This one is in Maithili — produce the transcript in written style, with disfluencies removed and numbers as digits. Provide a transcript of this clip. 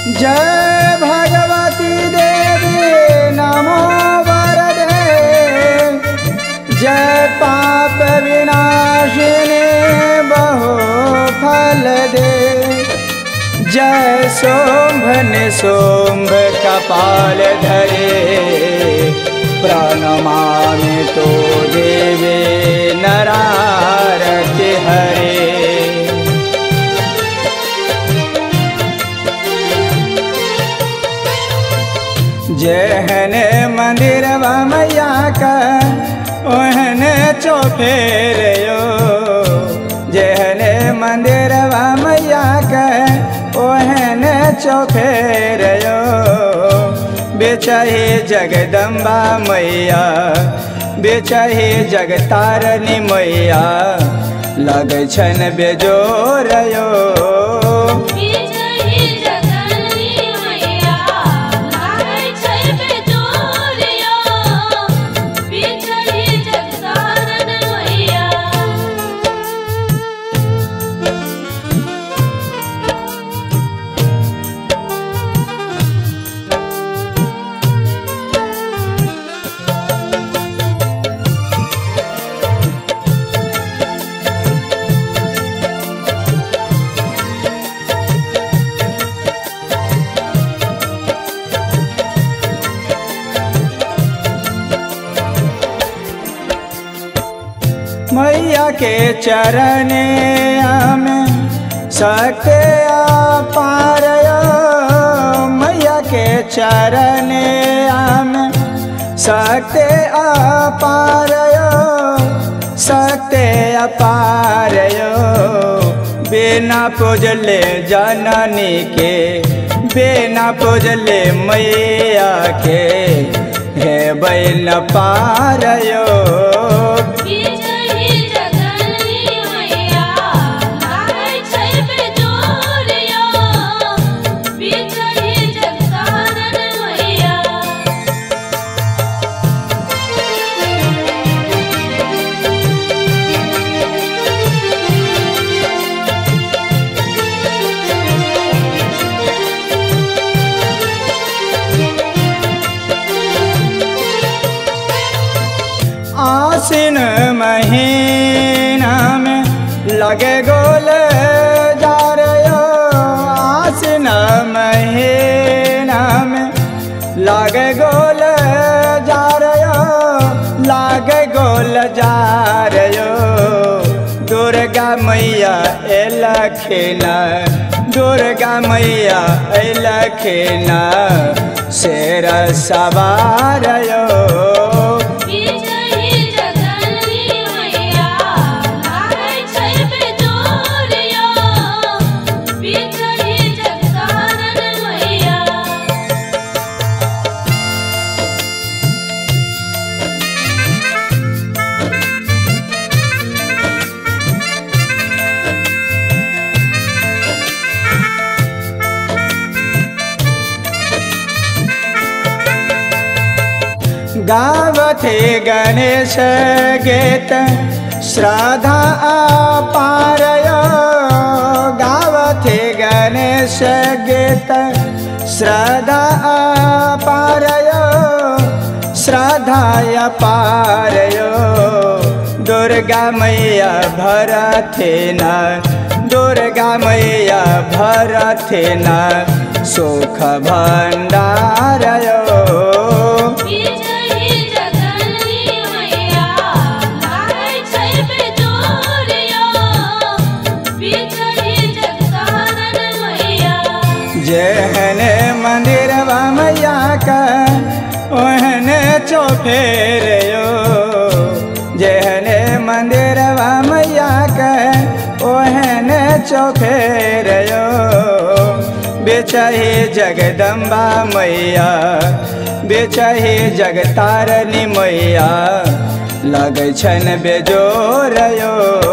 जय भगवती देवी नमो वरदे, जय पाप विनाशिनी बहु फल दे। जय शोभ निशोभ कपाल धरे, प्रणमामि तो देवे नरारति हरे। जेहने मंदिर मैया का ओहने चौफेर यो, जेहने मंदिर मैया का ओहने चौफेर यो। बेचही जगदम्बा मैया, बेचही जगतारनी मैया, लगै छन बेजोर यो। मैया के चरण में सकते अपार यो, मैया के चरण में सकते अपार यो, सकते अपार यो। बिना पूजले जननी के, बिना पूजले मैया के, हे बैन पार यो। आसिन महीना में लगे गोल जार यो, आसिन महीना में लगे गोल जार यो, लागे गोल जार यो। दुर्गा मैया एलखिन, दुर्गा मैया एलखिन, शेर सवार यो। गावथे गणेश गीत श्रद्धा अपार यो, गावथे गणेश गीत श्रद्धा अपार यो, श्रद्धा अपार यो। दुर्गा मैया भरथिन, दुर्गा मैया भरथिन, सुख भंडार यो। जेहने मंदिर मैया का ओहने चौफेर यो, जेहने मंदिर मैया का ओहने चौफेर यो। बेचही जगदम्बा मैया, बेचही जगतारनी मैया, लगै छन बेजोर यो।